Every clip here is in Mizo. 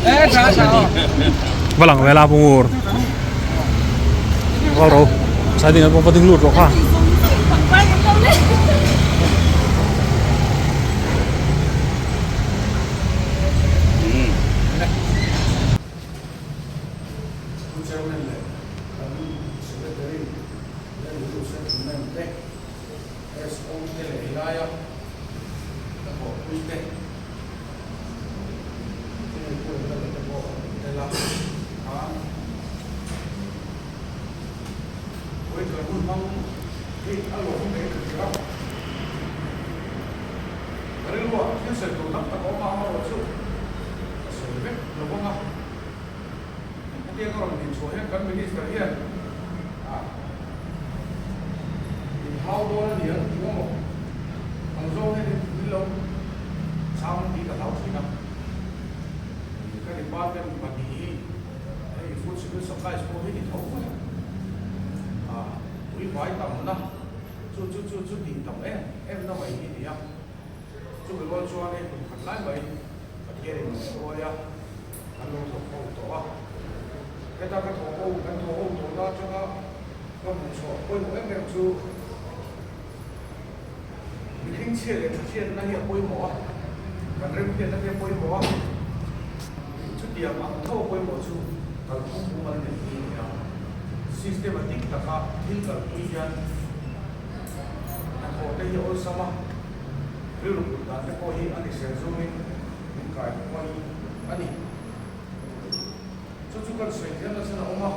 Va lang vela bungur va ro sai ding va ding lut ro kha Pu Chairman leh kan Secretary leh Mizo Settlement te, SO te leh helaia ka thawhpui te, hemi Pu England te pawh an rawn tel a, khan Waiter hun hmang hi a lawm hle ka ti a. Ka rilruah thil sawi tur tam tak a awm a, amaherawhchu ka sawi vek lo vang a. Hetiang ka rawn tih chhuah hian kan Minister hian min hau dawn a ni ang tih emaw ang zawng hian min lo chhang tih ka hlau thin a. Ka department pahnih hi hei Food Civil Supplies pawh hi ni tho mai a, tuivai tamna chu chu chu chu tih tam em em na mai hi ni a. Chumi rual chuan hei kum khat lai mai Pathianin min hruai a. Kan lo thawk ho tawh a, heta ka thawk ho, kan thawk ho tawhna atanga ka hmuh chhuah pawimawh em em chu mihring chhia leh thahriatna hi a pawimawh a, kan remhriatna hi a pawimawh a, chutiang ang tho a pawimawh chu kalphung mumal neih hi a ni a, systematic taka thil kalpui hian hnathawh te hi a awlsam a, rilru put dan te pawh hi a ni sel zawngin min kai huai a ni. Chu chu kan sawi thiam nasa a awm a,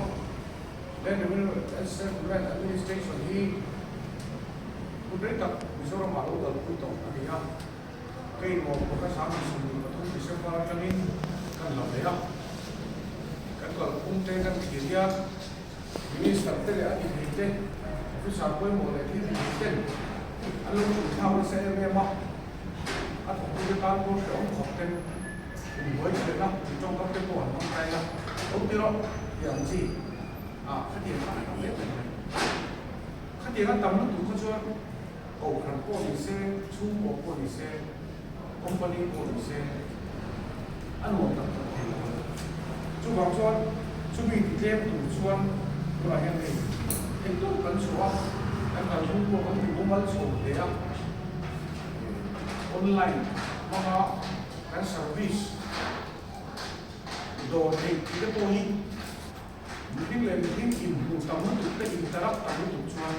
Land Revenue and Settlement Administration hi hun rei tak Mizoramah lo kalpui tawh a ni a, kei maw Pakhat 23 December atangin kan la ve a, kan kalphung te kan thlir hian Minister te leh a ni thei te, Officer pawimawh leh thil ti thei ten an lo chhun thlak nasa em em a. A thawktute tan pawh hrehawm khawp ten inbuai chhiatna tih tawngkam te pawh an hmang tai a, lo ti rawh tih ang chi ah khatiang kha a tam em em mai. Khatiang a tam lutuk kha chuan kohhran pawh ni se, chhungkaw pawh ni se, company pawh ni se a nuam tak tak thei lo a ni. Chuvang chuan chumi ti tlem tur chuan tunah hian hei engtawk kan chhuah a, kan kalphung pawh kan ti mumal chho hle a. Online hmanga kan service dawr theih tih te pawh hi mihring leh mihring inhmuh tam lutuk te interact tam lutuk chuan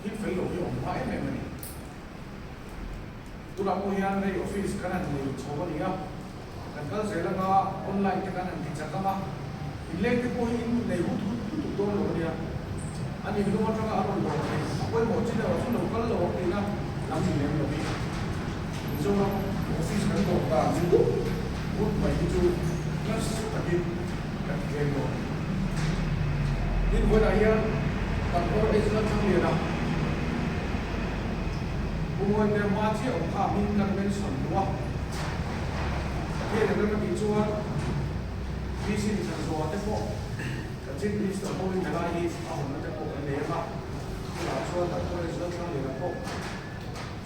thil fel lo hi a awm hma em em a ni. Tunah pawh hian hei office kan han nei chho a ni a, kan kal zel anga online te kan han ti chak ang a, inleng te pawh hi in nei hut hut lutuk dawn lo a nia. An inlung atanga a rawn dawr thei a pawimawh chin erawh chu lo kal lo ang tihna lam ni lem lovin Mizoram office kan dawr dan chu hut mai hi chu nasa takin kan ti tlem dawn a ni. Tin, vawiinah hian kan kawr Ezra Thangliana Pu Mawite hma chiah awm kha hming kan mention duh a, Pathian in rem a tih chuan PC Thanzuala te pawh Kan Chief Minister pawhin helai hi a hawnna te pawh kan nei ang a, tunah chuan Doctor Ezra Thangliana pawh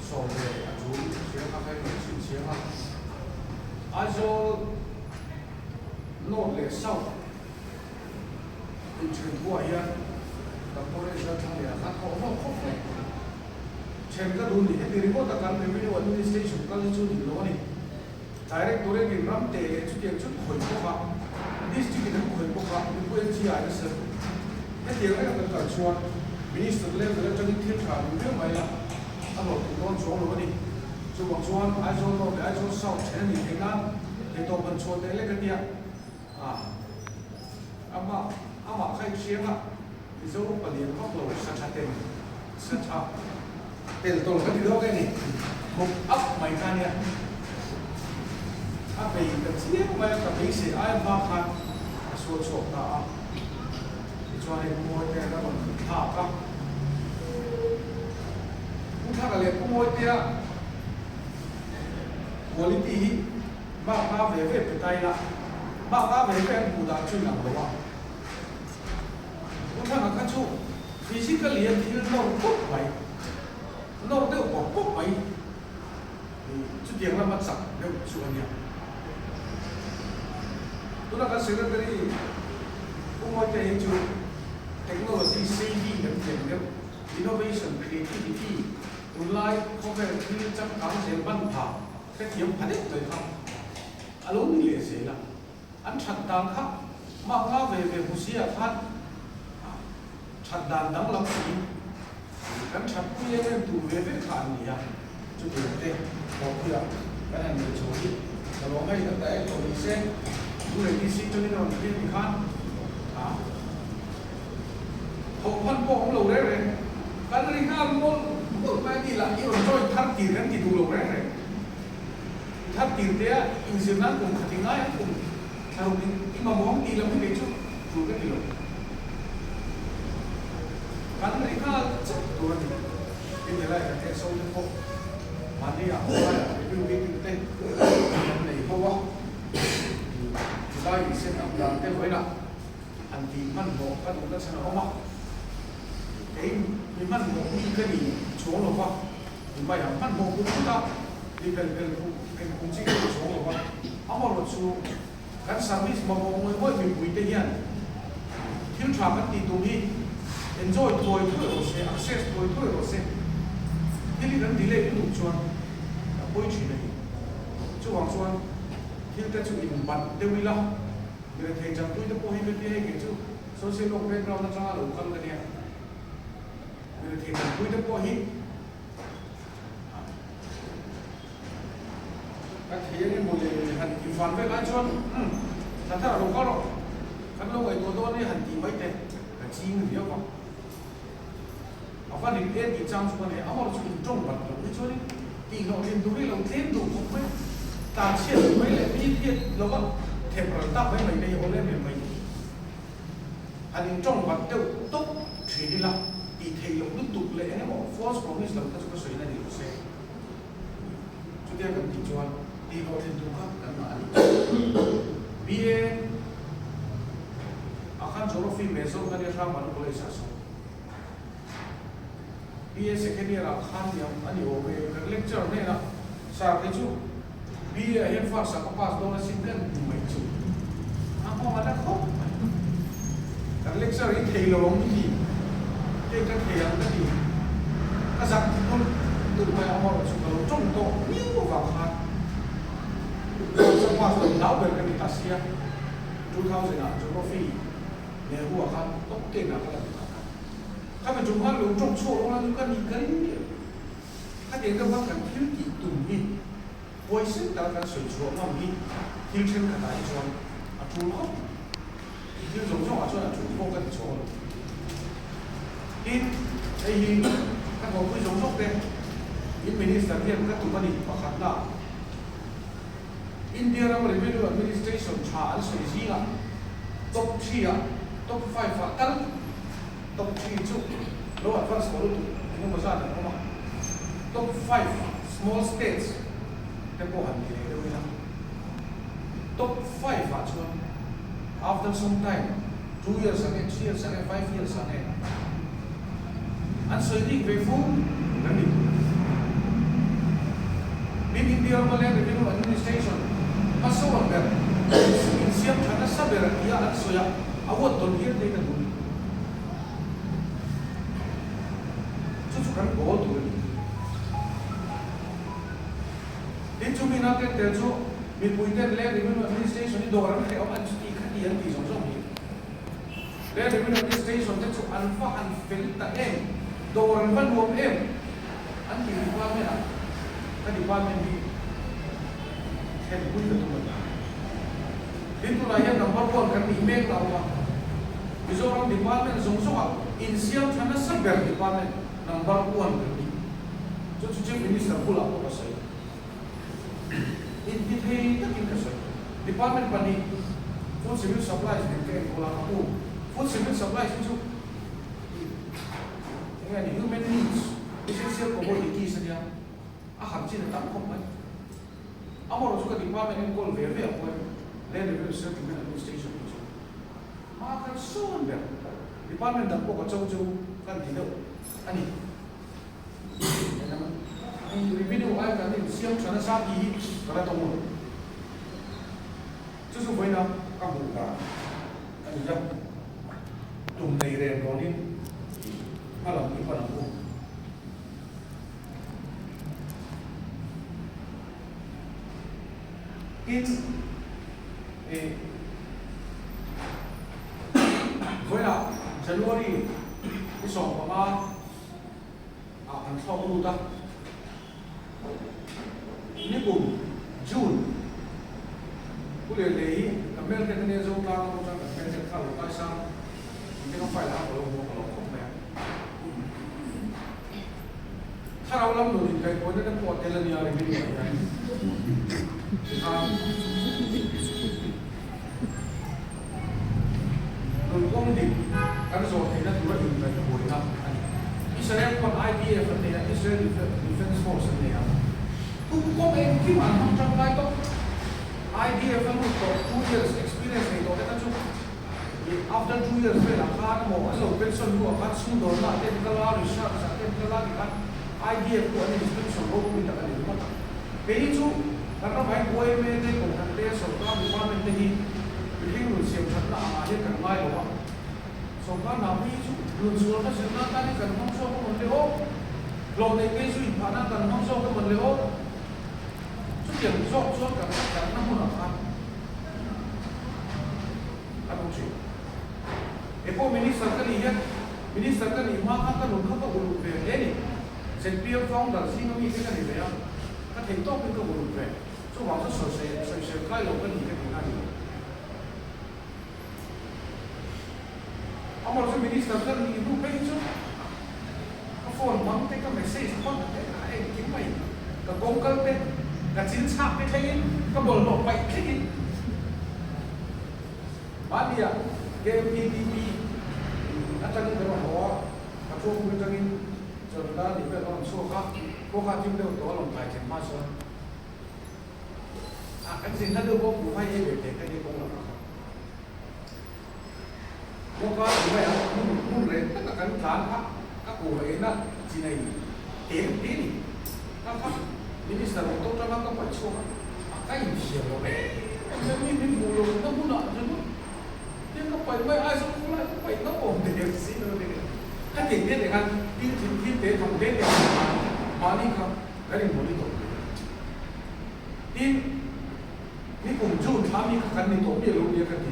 sawm ve a tul hriang kha kha in chhin chiang a. Aizawl North leh South inthen thuah hian Doctor Ezra Thangliana kha thawh hlawk khawp mai. Then ka duh ni, heti ringawt a kan Revenue Administration kal hi chu dik lo a ni. Directorate in ram teh leh chutiang chu khawih bawk a, District in an khawih bawk a, mipui an chi ai nasa lutuk. Hetiang reng a kan kal chuan Minister level atangin thil tha duh viau mai la, a hlawh tum dawn chuang lo a ni. Chuvang chuan Aizawl North leh Aizawl South then a nih theih nan theihtawp han chhuah teh lek a nia. Ah, amah, amah kha i hriang a, Mizo palian vak lo sa tha ten, sa tha tel tawl ka ti dawk e ni, khawp up mai kha nia. A bei ta chiang mai a, ka beisei ai hma khan a sual chhuak ta a, tichuan hei Pu Mawitea ka rawn thlak a, Pu Thaka leh Pu Mawitea quality hi mark nga ve ve pe ta ila, mark nga ve ve an hmuh dan chu inang lo a. Pu Thanga kha chu physically a thil nawr pawp mai, nawr deuh pawp pawp mai chutiang lama chak deuh chu a nia. Tuna kan Secretary Pu Mawite hi chu Technology savvy kan tih ang deuh, Innovation, Creativity, tunlai khawvel thil changkang zel ban pha hrethiam pha deuh mai kha a lo ni leh zel a. An that dan kha mah nga ve ve hmusia khan that dan danglam si kan that pui em em tur ve ve kha an ni a, chutiang te thawhpuia kan han nei chho hi ka lawm hei kan ta em tawh ni se, zu leh DC atangin a rawn thlir ni khan thawh hman pawh a awm lo reng reng, kan ri nghal mawlh mawlh mai a ni lah i rawn join thar tir kan ti duh lo reng reng. Thar tir te a inzir nan kum khat i ngai ang kum thlaruk in i mamawh ang tih lam hi kei chu tul ka ti lo. Kan ri nghal chauh tur a ni. Tin helai kan en so te pawh mahni ah hawlai ah review meeting te kan nei ho a, chulai in set up dan te vawiinah han tih hmanhmawh ka duhna chhan a awm a, kei mi hmanhmawh mi ka ni chuang lo va. Mumbai ah hmanhmawh pum phut a, mi pel pel pum eng kum chi ka chhawng lo va, amaherawh chu kan service mamawh ngawih ngawih mipui te hian thil tha kan tih tum hi enjoy thuai thuai rawh se, access thuai thuai rawh se, thil hi kan delay lutuk chuan a pawi thin a ni. Chuvang chuan thil te chu in bat deuh ila, mi rethei changtui te pawh hi ka tia hei kei chu social work background atanga lo kal ka nia. Rethei tanpui te pawh hi ka thei ang emaw le han tih van vel ai chuan umm thla thar a lo kal rawh kan lo ngaihtuah dawn e han tih mai te ka ching riau a, a va rit em tih chang chu ka nei a, amawr chu in tawng bat loh hi chuanin tih hlawhtlin tur hi lo tlem duh khawp mai a, tlan chhiat mai leh mi hriat lova thep ral tak mai mai te hi awl em em mai. Han in tawng bat deuh tawp thin ila tih theih loh lutuk leh eng emaw false promise lo kha chu ka sawi na ni lo se. Chutia kan tih chuan tih hlawhtlin tur kha kan ngah a ni. BA a khan Geography major ka nia Hrangmanu College ah sawn BA second year ah khan niang a ni awm e kan lecturer hnenah Sir kei chu BA ah hian first ah ka pass dawn asin kan ti mai chu a nghawng a la khawp mai. Kan lecture hi thei lo ang mi kei ka thei ang ka ti ka zak tulh tulh mai a amarawh chu ka lo tawng tawh miau avang khan first a pass lo nau ber ka ni ta sia 2000 ah geography Nehru ah khan top ten ah ka la ti ta kha khami tum khan lo tawng chhuak rawng la chu ka ni ka ring miah lo. Khatiang deuh khan kan thil tih tum hi huaisen taka kan sawi chhuah ngam hi thil thenkhatah hi chuan a tul khawp mai. Thil zawng zawngah chuan a tul pawh ka ti chhuak lo. Tin, hei hi ka thawhpui zawng zawng te in Minister hian ka tum a ni pakhatna India ram Revenue Administration tha an sawi zingah top threeah top five-ah tal Top thri chu lo advance tawh lutuk engemaw zat an awm a, top five small states te pawh han ti leh deuh ila, top five ah chuan after some time two years ang e, three years ang e, five years ang e an sawi bik ve fo kan ni tur a ni. Tin India rama Land Revenue Administration hmasawn ber insiam tha nasa ber tia an sawi a, A huat dawn hian te ka duh ni. Chu chu kan goal tur a ni. Tin chu mi naute tel chu mipui ten Land Revenue Administration hi dawr an hreh awm an chuti khati an tih zawng zawng hi. Land Revenue Administration te chu an va han fel ta em, dawr an va nuam em an tih department ah ka department hi thlenpui ka tum a ni. Tin tunah hian number one kan nih mek la awm a, Mizoram department zawng zawngah insiam tha nasa ber department number one kan ni. Chu chu Chief Minister bulah pawh ka sawi. Inti thei takin ka sawi. Department pahnih Food Civil Supplies nen ka enkawl a, ka pu Food Civil Supplies hi chu eng nge ni human needs, essential commodities a nia, a harh chin a tam khawp mai. Amaherawh chu ka department enkawl ve ve a pawhin Land Revenue Settlement Administration hi chu hma kan sawn ber. Department dang pawh ka cho chu kan ti deuh a ni. Revenue ai kan insiam tha nasa tih hi ka la tawng lo. Chu chu vawiina Ka hmuh dan a ni a, tum nei reng dawnin hma lam hi pan ang u. Tin, ih vawiah January ni 15 ah kan thlawk lut a. Nikum, June, Pu Lianlei hi kan hmelhriat a nia Zo tlang a chuan kan hmelhriat kha a lo kai sang tih te ka file ah ka lo hmu a ka lo khawp mai a. Thlarau lam nun inkaihkuaina te pawh a tel a nia revenue ah hian tikhan nun kawng dik kan zawh theihna tura inkaihkuaina a ni. Israel pawn IDF an nei a, Israel Defence Force an nei a. Kum kawng engkim an hmang tangkai tawp. IDF a lut tawh, 2 years experience nei tawh te kha chu after 2 years velah khan emaw an lo pension hnuah khan sumdawnna ah te an kal a, research ah te an kal a tikhan IDF pawh an inspection ropui tak a ni ringawt a. Keini chu kan ramah hian YMA te, Kohhran te, Sorkar department te hi mihring nun siam thatna angah hian kan ngai lo a. Sorkar hna pui hi chu nun sualna zirna atan hi kan hmang zawk a mawn le aw? Hlawh neih phei chu inphah nan kan hmang zawk a mawn le aw? Chutiang zawk chuan kan hlatna hmunah khan kan awm thin. Kei pawh Minister ka nih hian Minister ka nih hma khan ka nun kha ka uluk ve hle ni. Zpm founder zinga mite ka ni ve a, ka theih tawkin ka uluk ve. Chuvang chu sawisel kai lo ka ni ka tihna a ni lo. Amah chu Minister ka nih hnu phei chu ka phone hmang te, ka message hmang te a engkim mai, ka kawngkal te, ka chil chhak te thlengin, ka bawlhhlawh paih thlengin mahnia KMPDP atangin ka rawn haw a, ka thu atangin chawlhna nih vel ka rawn chhuak a, khua kha a thim deuh tawh a lawm tlai thlen hma chuan. A kan zinna deuh pawh buhai ei ve thei ka nia kawng lakah khan. Kawngka buhai ah hmun hmun reh taka kan tlan kha ka kuhva eina chinai tel te ni. Kha kha Minister motor tanga ka paih chhuak a, a ka inthiam lo em em mai mi min hmuh loh na hmunah ringawt hian ka paih mai Aizawl khawlai ka paih ngam awm der si lo te ka ti te te khan thil thil thil te tham te te khan mahni kha kan in monitor tur a ni. Tin, ni kum June thla mi kha kan ni tawh miah lo nia ka ti.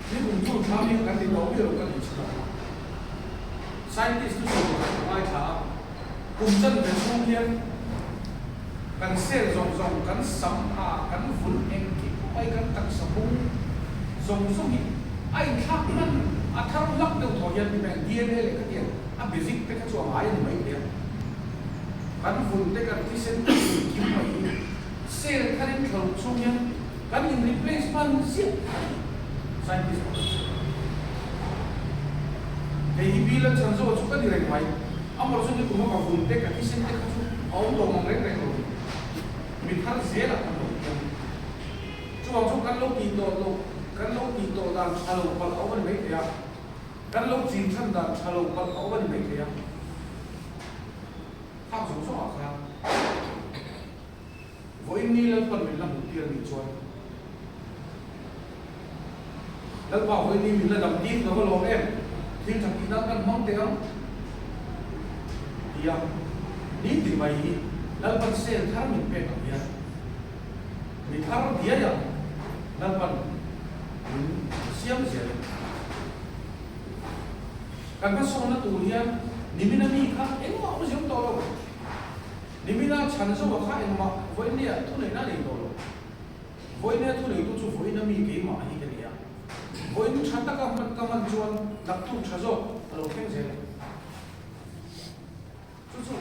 Ni kum June thla mi kha kan ni tawh miah lo ka ti chhun a. Scientist chu sawi pakhat ka ngaithla a, kum chanve chhung hian kan cell zawng zawng, kan sam a, kan vun engkim mai, kan taksa bung zawng zawng hi a inthlak hman a thar hlak deuh thaw hian mi hmel DNA leh khatiang a basic te kha chu a ngai a ni mai thei a. Kan vun te kan thisen te engkim mai hi cell tharin thlo chung hian kan in replace hman ziah a ni, scientist pakhat sawi. Hei hi Bill a chhan zawh chu ka ni reng mai, amawr chu nikum a ka vun te ka thisen te kha chu a awm tawh mang reng reng lo ni. Mi thar zelah kan lo piang. Chuvang chu kan lo tih tawh loh, kan lo tih tawh dan tha lo palh a awm a ni mai thei a. Kan lo chin chhan dan tha lo palh a awm a ni mai thei a. Khang zawng zawng ah khan vawiin ni Lalpan min la hmuh tir a nih chuan Lalpa vawiin ni min la dam tir ka va lawm em? Thil tha tih nan kan hmang teh ang ti a, nitin mai hi Lalpan sel thar min pek ang hian mi thar diai ang Lalpan min siam zel. Kan hmasawnna tur hian nimina mi kha engmah awm zeu tawh lo. Nimina chhan zoa kha engmah vawinia thuneihna a nei tawh lo. Vawinia thuneitu chu vawiina mi keimah hi ka ni a. Vawiin tha taka hman ka hman chuan naktuk tha zawk a lo thleng zel ang. Chu chu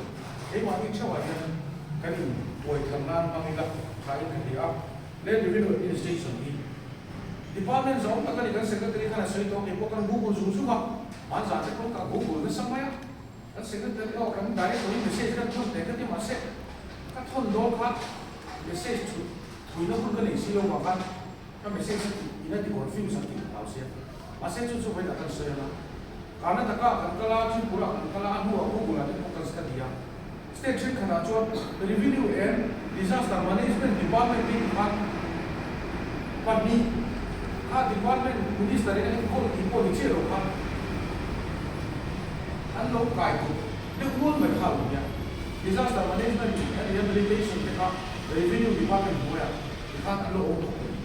keimahni theuhah hian kan in buai thar nan hmang ila thain ka hria a. Land Revenue Administration hi Department zawng tak a ni, kan Secretary khan a sawi tawh kei pawh kan Google zung zung a, hmanzah te pawh ka Google nasa mai a, kan Secretary aw kan Director hi message kan thawn teh ka ti mahse ka thawn dawn kha message chhut thuina hun ka nei si lo vang khan ka message a tih in a ti confuse ang tih ka hlau sia. Mahse chu chu vawiinah kan sawi ang a, Karnataka ah kan kal a, Tripura ah kan kal a, a hnuah Google ah te pawh kan study a. State thenkhatah chuan Revenue and Disaster Management Department te ti khan pahnih Kha department minister in a enkawl tih pawh ni chiah lo kha an lo kai kawp deuh nual mai kha a lo nia. Disaster management and rehabilitation te kha revenue department hnuaiah tikhan an lo awm thawk a ni.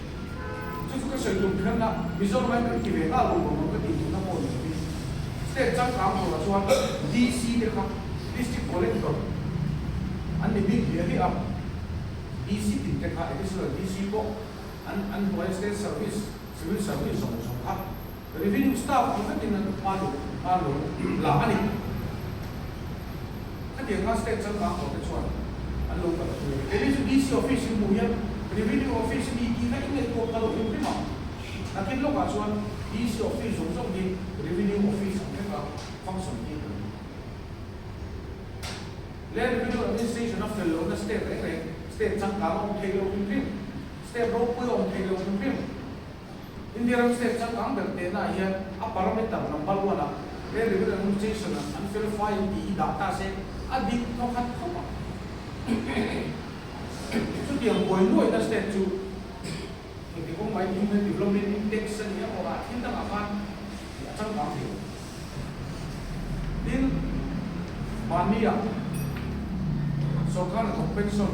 Chu chu ka sawi tum kherna Mizoram hian kan ti ve nghal lo ang ka tih tumna pawh ni lovin state changkang turah chuan DC te kha district collector an ni bik hliah hliah a, DC tin te kha additional DC pawh an an hnuaia state service, civil service zawng zawng kha revenue staff ang vekin an hma lo hma lo la a ni. Khatiang kha state changkang tawh te chuan an lo kal thung a ni. Keini chu DC office in hmuh hian revenue office a ni tih kha inngaihtuah ka lo hrim hrim a. Nakin lawkah chuan DC office zawng zawng hi revenue office ang veka function hi kan ni. Land revenue administration a fel lohna state reng reng, state changkang a awm thei lo hrim hrim. State ropui a awm thei lo hrim hrim. India ram state changkang ber tehna ah hian a parameter number one ah Land Revenue Administration ah an fel fai an tih hi dah ta se a dik thawkhat khawp ang. Chutiang buai nuaihna state chu engti kawng mai Human Development Index a ni emaw ah thil dangah khan a changkang thei lo. Tin, mahnia sorkar hnathawk pension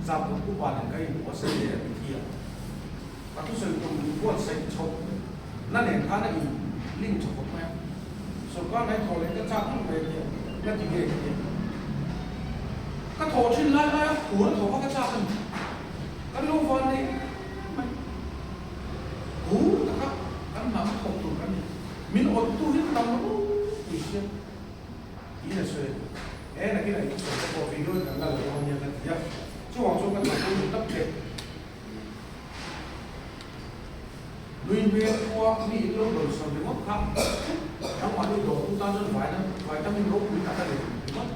zat kawt upa nen ka inhmu a sawi leh a ti thi a. Ka thusawi tum inbuatsaih chhoh na nen khan a in link tha khawp mai a. Sorkar hna i thawh leh ka chak ngawt mai a ti a, na ti nge ka ti a. Ka thawh thin lai lai a phur a thawh kha ka chak a ni. Kan lo van nei mai. Phur taka kan hnam thawk tur kan ni. Min awttu hi tam ropui sia tiin a sawi a ni. He nakin a insawi te pawh video in kan la lo dawn nia ka ti a, chuvang chuan ka thawhpui duh tak che. Nui hmel khua mi in lo dawn sawn ringawt kha nangmahni dawrtu tan chuan vaina vitamin ropui tak a ni ringawt.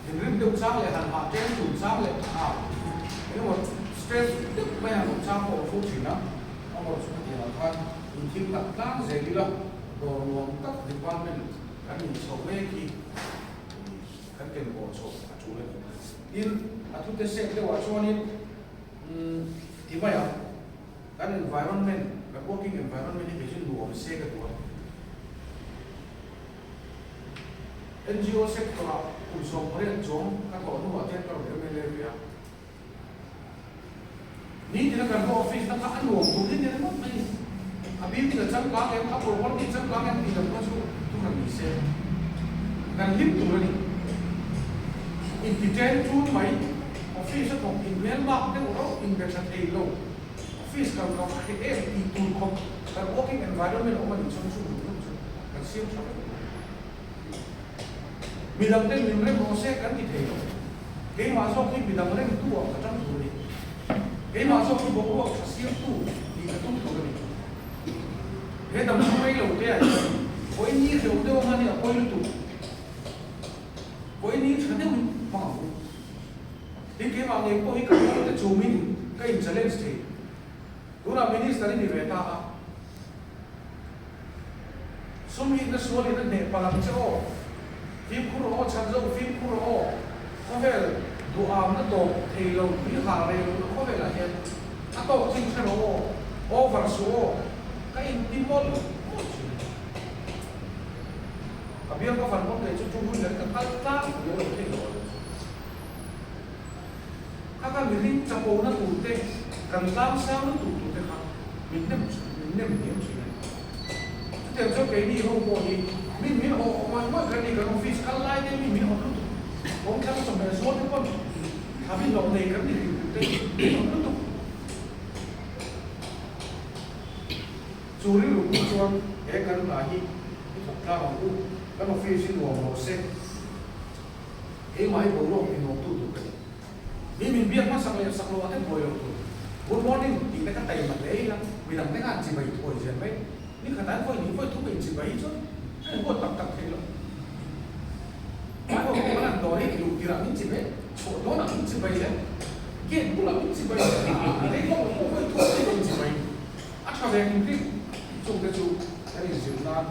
Thinrim deuh chang leh han hah tlem tum chang leh ah engemaw stress deuh mai han awm chang pawh a fo thin a. Amawr chu khatiang ah khan inthil tak tlang zel ila dawr nuam tak department kan in chho mek hi kan ken pawh chho a tul a ni. Tin, a thute sek deuh ah chuanin umm ti mai ang, kan environment, kan working environment hi kei chu nuam se ka duh a. NGO sector ah kum 18 chuang ka thawh hnuah te ka rawn mla ve a. Nitin a kan va office na kha a nuam tur hi ni ringawt mai ni. A building a changkang em, a property a changkang em tih lam kha chu thuhran ni se. Kan hlim tur a ni. Inti chen chun mai, office a thawk inhmel bak deuh rauh inbe tha thei lo. Office kal ka va hreh em tih tur khawp kan working environment awm a nih chuan chu duh chu kan siam tha vek tur a ni. Midang ten min rem rawh se kan ti thei lo. Keimah zawk hi midang remtu ah ka tang tur a ni. Keimah zawk hi boruak tha siamtu tih ka tum tur a ni. He dam chu rei lo te ah hian vawi ni hreuh deuh ang a nia pawi lutuk. Vawi ni tha deuhin hmang ang u. Tin keimah ngei pawh hi ka kawng te chumin ka in challenge thei. Tunah Minister i ni ve ta a. Sum hi na sualin a hneh palh ang che aw. Fimkhur rawh aw, chhan zo fimkhur rawh aw. Khawvel duhamna tawp thei lo tui hal rei lohna khawvelah hian a tawk chin hre rawh aw, over suh aw, ka inti mawlh mawlh thin a ni. Ka bial ka fan pawn kei chu chu hun leh ka kal tlangpui a lo thei lo a lo chu. Kha kha mihring chapona tur te, kan tlang sang lutuk tur te kha min nem min nem hniam thin a ni. Chutiang chuan keini ho pawh hi min min awh awh ngawih ngawih kan ni, kan office kal lai te mi min awm lutuk, kawngthlang chawhmeh zual te pawn thabi hlawh nei kan ni hrim hrim te min awm lutuk. Chu rilru pawh chuan he kan hna hi i thawk tlang ang u, kan office hi nuam rawh se. Keimah hi boruak inawmtu tur ka ni. Mi min biak hmasak leh sak loh a te buai lo tur. Good morning tih te ka taima hle ila, midang te khan chibai thuai zel mai. Ni khatah hian vawi hnih vawi thum in chibai hi chuan a inhuat tak tak thei lo. Bible pawh kan han dawr hi luh tirah min chibai, chhuah dawnah min chibai leh gate bulah min chibai leh lei kawng pawh vawi thum te min chibai. A tha ve hrim hrim chungte chu kan inzir nan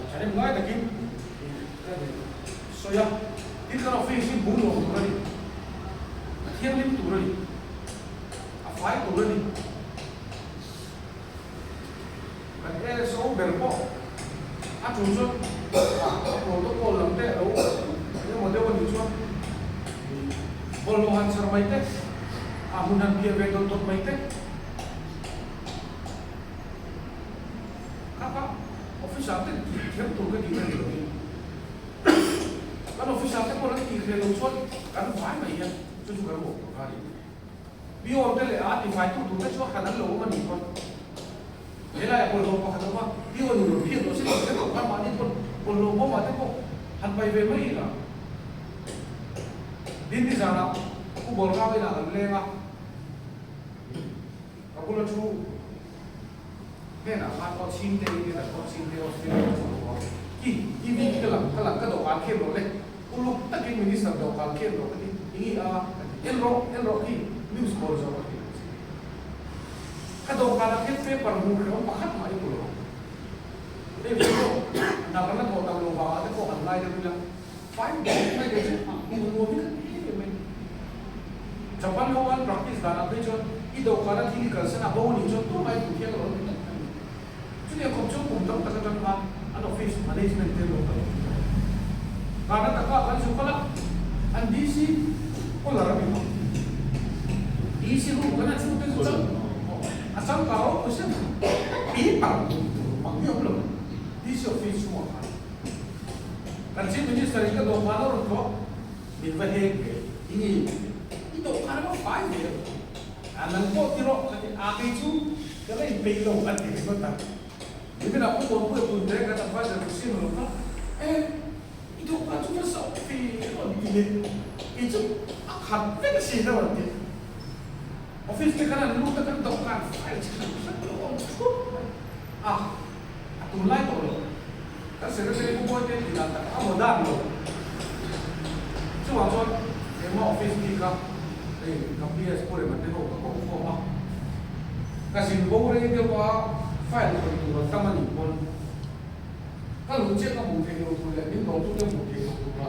thahnem ngai takin ka ni. Sawi a, tin kan office hi hmuh nuam tur a ni, a thianghlim tur a ni, a fai tur a ni. Kan ASO ber pawh a tul chuan a protocol lam te a lo engemaw deuh a nih chuan bawlhhlawh han chhar mai te, a hun han piah ve dawt dawt mai te kha kha officer te tih kher tur ka tih na ni lovin kan officer te pawh an tih hreh loh chuan kan vai mai hian chu chu kan mawh tur kha a ni. Pion te leh a tifaitu tur te chu hran an lo awm a nih pawn helaiah bawlhhlawh pakhat a awm a, pion in rawn phiat tawh se tih te pawh khan mahni pawn bawlhhlawh bawmah te pawh han pai ve mai ila. Din nizanah Pu Bawlrau inah kan leng a, ka bula thu hnenah khan aw chhingte in nia kan aw chhingte Australia a chhuak tawh a, ki TV khi ka lang ka lang ka dawhkan khem rawh le. Uluk takin Minister dawhkan khen rawh ka ti, eng i a? Ka ti, en rawh, en rawh khi news kawl zawk a ti ang che. Ka dawhkanah khian paper hmuh hrehawm pakhat mah i hmu lo ang. Hei ve pawh hna kan la thawh tam lo vangah te pawh han ngai deuh ila, fai bawk mai leh chu hmuh nuam hi ka ti em em mai. Japan ho an practice danah phei chuan i dawhkana thil i kalsan a bo anih chuan tumah i hmuh thiang lo a ti tlat a ni. Chutiang khawp chu kum tam tak atang khan an office management te an lo kal tih a ni. Karnataka kan zu kal a, an DC collar a ni bawk. DC room kan a chhung te chu chang a changkang ropui sia paper hmuh tur mang hi a awm lo DC office chhungah khan. Kan Chief Minister in ka dawhkan a rawn tlawh, min va heng ve, i i dawhkan a va fai ve a. A nang pawh ti rawh ka ti a, kei chu ka la inpeih lo a ti ringawt a. Nimin ah Pu Bawnpuia pun te kan adviser ku siam lo kha e i dawhkan chu va zauh ve a rawn ti leh, kei chu a khat vek a sin a rawn ti. Office te khan an lut a kan dawhkan file chi hran hran lo a awm thup mai a, a tunlai tawh lo. Kan secretary Pu Bawite tih dan tak a modern lo. Chuvang chuan engmah office bik a hei ka PS Pu Rema te ho ka koh khawm a, ka zin bo rei deuh a file khawih tur an tam a nih pawn ka luh chiah ka hmuh theih loh tur leh min dawrtu te hmuh theih loh tur a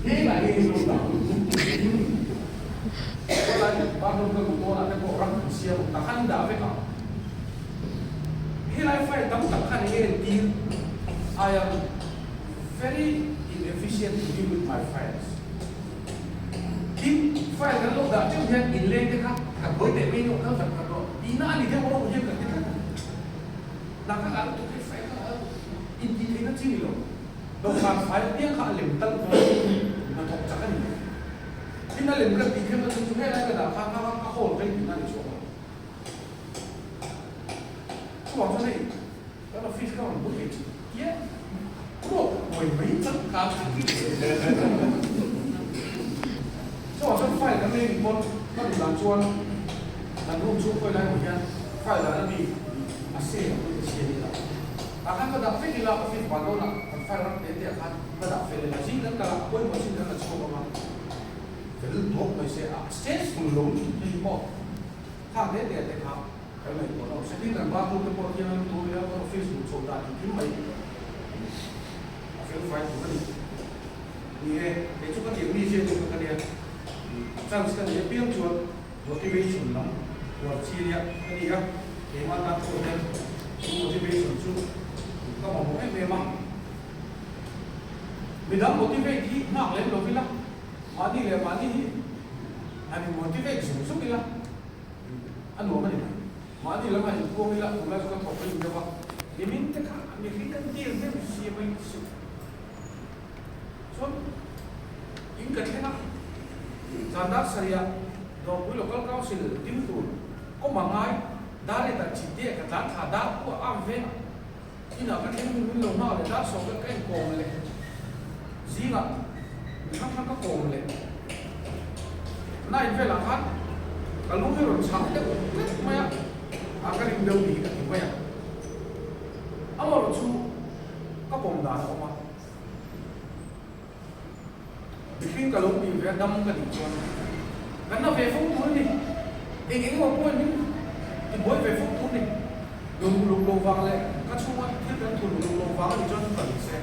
helai hi lo dah Helai bathroom ka luh dawnah te pawh ram an siam ang tak an dah vek ang. Helai file tam tak khan enge entir? I am very inefficient to deal with my files. Tin, file kan lo dah teuh hian inleng te kha kan buai teh mai deuh kal vat vat rawh tihna a ni deuh rawh hian kan ti tlat a. Hna kha ngah lutuk hei file kha ngah lutuk intih theihna chi ni lo. Dawhkan fai apiang kha a lem tal kha hnathawk chak a ni mai. Tin, a lem kan tih kherna chu chu helai ka dah kha kha ka hawl reng tihna a ni chhuak lo. Chuvang chuan hei kan office ka rawn bul thei chu tia ruak buai mai chang ka chak hi Chuvang chuan file kan nei nih pawn ka duh dan chuan kan room chhung khawi lai hmuh hian file dan a mi a se ang pawhin ka siam ila tah khan ka dah vek ila office ban dawnah kan file ram te te ah khan ka dah fel ila zing kan kal a pawimawh chin kan la chhuak ang a fel duak mai se a stressful lo lutuk hi maw. Kha hle teh te kha kan ngaihtuah lo. Second kan bathroom te pawh hian tur ila kan office luh chhoh dan engkim mai a fel fai tur a ni. Ni e, kei chu ka tih mi zia deuh kha ka nia. Chance ka nei apiang chuan motivation lam uar chi nia ka ni a, keimah tan pawh hian chu motivation chu ka mamawh em em a. Midang motivate hi nghak lem lo ila. Mahni leh mahni hi han in motivate zung zung ila a nuam a ni mai. Mahni lam han inpuang ila tunlai chu ka thawk rim deuh a, nimin te kha mihring kan deal deuh si mai suh. Chuan in ka thleng a, Zandar Sarih-ah Dawrpui Local Council ding tur kawm a ngai, dar leh dan chhit te ka tlan thla dar pawh a am veng a. Inah ka thleng hun hun lo nghak leh dar sawm vel ka inkawm leh zingah mi hrang hrang ka kawm leh nine velah khan ka lung hi rawn chhah deuh tlat mai a, a ka rim deuh ni hi ka ti mai a, amaherawh chu ka pawm dan a awm a, mihring ka lo tih ve a dam ka nih chuan kan na ve fo tur a ni, eng eng emaw pawhin min tibuai ve fo tur a ni, lung uluk lo vang leh ka chhunga thil kan thun uluk lo vang a nih chuan ka ni se.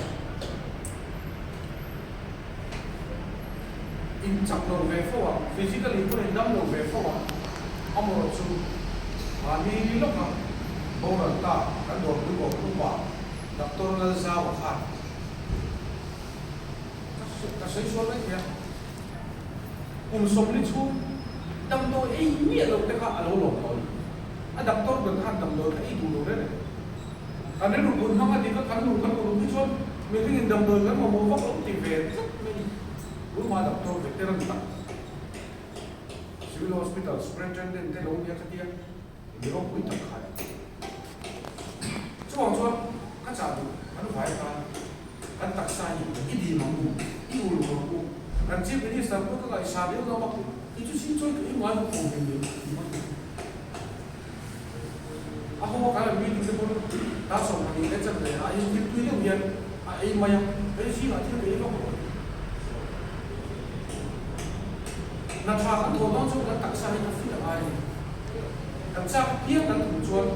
In chak lo ve fo a, physically pawhin dam lo ve fo a, amaherawhchu mahni lawka. Boral ta kan dawrpui kawp upa Doctor Lalzaua khan ka sawi sual mai thei a, kum 40 chhung damdawi ei miah loh te kha a lo lawm tawh a ni. A doctor ber khan damdawi kha ei duh lo reng reng. Kan rilru bun hmang a dik a, kan nun kan uluk hi chuan mihringin damdawi kan mamawh vak lo ti ve tlat mai a ni. Tunhma doctor veteran tak Civil Hospital Superintendent te lo nia kha tia mi ropui tak kha a ni. Chuvang chuan ka chah duh kan vai khan kan taksa hi i dim ang u, i uluk ang u. Kan Chief Minister pawh ka ngaihsah viau lo a, i chu sin chuan ka i ngai ho ve mai ti mai a. A ho a kan an meeting te pawn dar 12 leh chanve ah hian thil tui deuh hian a ei mai a, hei zingah thil ka ei vak lo a ti. Hna tha kan thawh dawn chuan kan taksa hi ka fit a ngai a ni. Kan chak piang kan thum chuan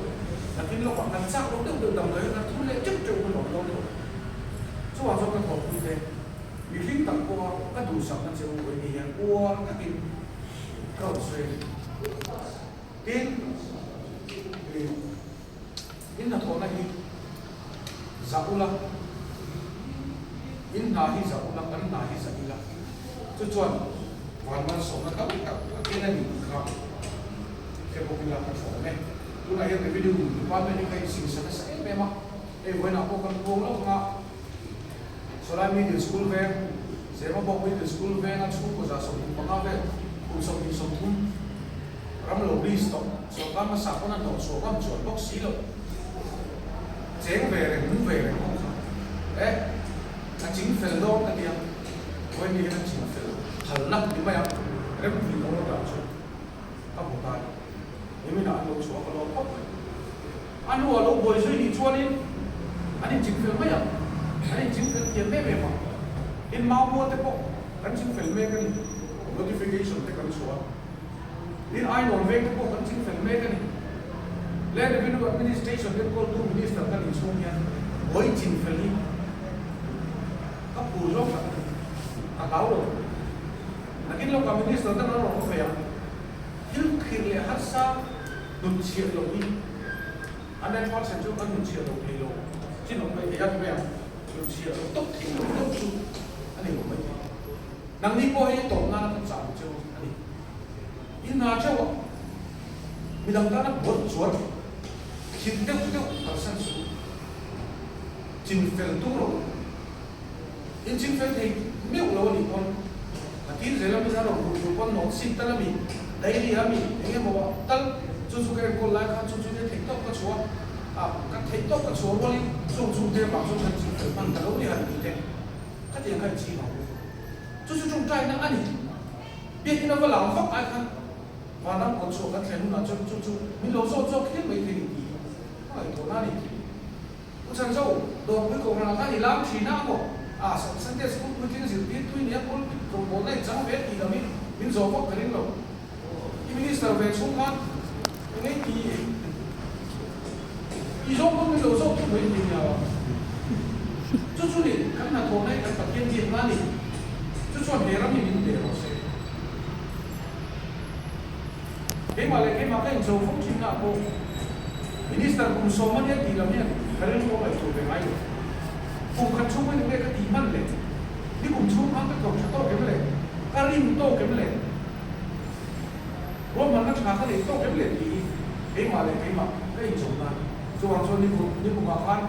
nakin lawkah kan chak lo deuh deuh damdawi hi kan thur leh teuh teuh hun a awm dawn tawh. Chuvang chuan ka thawhpui te mihring tak pawha ka duhsakna che u vawiin hian uar takin ka rawn sawi a ni. Tin, ih, in hnathawhna hi zah ula, in hna hi zah ula, kan hna hi zah ila, chu chuan van malsawmna tam tak a ken a ni tih kha hre bawk ila ka tha awm e. Tunah hian Revenue Department hi ka insingsa nasa em em a, hei vawiinah pawh kan puang lo ang a, Sawlai Middle School veng, Zemabawk Middle School venga chhungkaw 25 vel, kum 20 30 ram lo list tawh, sorkar hmasa pawn a hnawh chhuah ngam chuan bawk si lo. Cheng ve reng, mu ve reng ho kha e, a ching fel dawn ka tia, vawiin hian a ching fel phalna ni mai a, Rempuii order chu ka hmu ta a ni. Niminah an lo chhuah ka lawm khawp mai. A hnuah lo buai zui nih chuanin an inching fel mai ang. An inching fel thiam em em a. Tin, Maumua te pawh kan ching fel mek a ni. Notification te kan chhuah a. Tin, Ainawn veng te pawh kan ching fel mek a ni. Land Revenue Administration enkawltu Minister ka nih chhung hian buai ching fel hi ka phur zawk tak a ni. Ka hlau lo. Nakin lawkah Minister dang an rawn awm ve ang. Thil khirh leh harsa hnutchhiah loh hi a 100% chu kan hnutchhiah lo thei lo chin awm mai thei a ti mai ang. Hnutchhiah loh tawp thei loh tawp chu a ni lo mai thei. Nangni pawh hei tawp nana kan chah duh cheu a ni. In hna theuh a, midang tana buat chuan thil deuh deuh kalsan suh u. Chin fel tum rawh u. In chin fel thei meuh lo a nih pawn a tir zel a mi zan rawn hmuh tur pawn nawt sin tal a mi, daily a mi, eng emaw ah tal chu chu ka enkawl lai khan chu chu nia theih tawk ka chhuah a, ka theih tawk ka chhuah rualin chung chung te vang chuan kan chin fel hman ta lo ni han tih te khatiang kha in ching ang u. Chu chu tawngtaina a ni. Biakinn a va lang vak ai khan vanram kawt chhuah kan thlen hunah chuan chu chu min lo zawt zawk hial mai thei ni tih hi ka ngaihtuahna a ni. U Chhanzo, Dawrpui Kohhranah khan i lam thin a maw? A, Sunday School puitling zirtirtu i nia, pulpit rawngbawlna i chang ve tih lam hi min zawh vak ka ring lo. I minister ve chhung khan eng ei ti i zawng pawn min lo zawk thung mai tih nia. Chu chu ni, kan hnathawhna hi kan Pathian biakna a ni. Chu chuan he ram hi min pe rawh se. Keimah leh keimah ka incho fo thin na pawh Minister kum 10 a nia tih lam hian ka rilru a ngaihtuah ve ngai lo. Kum khat chhung in nge ka tih hman le? Ni kum chhung khan ka thawk tha tawk em le? Ka rin tawk em le? Ruahmanna tha ka nei tawk em le tih hi keimah leh keimah ka incho na a ni. Chuvang chuan ni kum ni kumah khan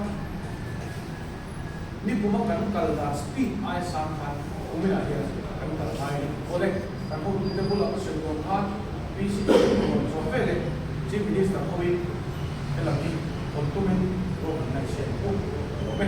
ni kuma kan kal dan speed ai sang khan kuminah hian kan kal ngai a ni. Awle, kan hotute bulah ka sawi dawn khan PC te chu rawn zawh ve leh Chief Minister hoin helam hi hawn tumin ruahmanna i siam pawh a awm e.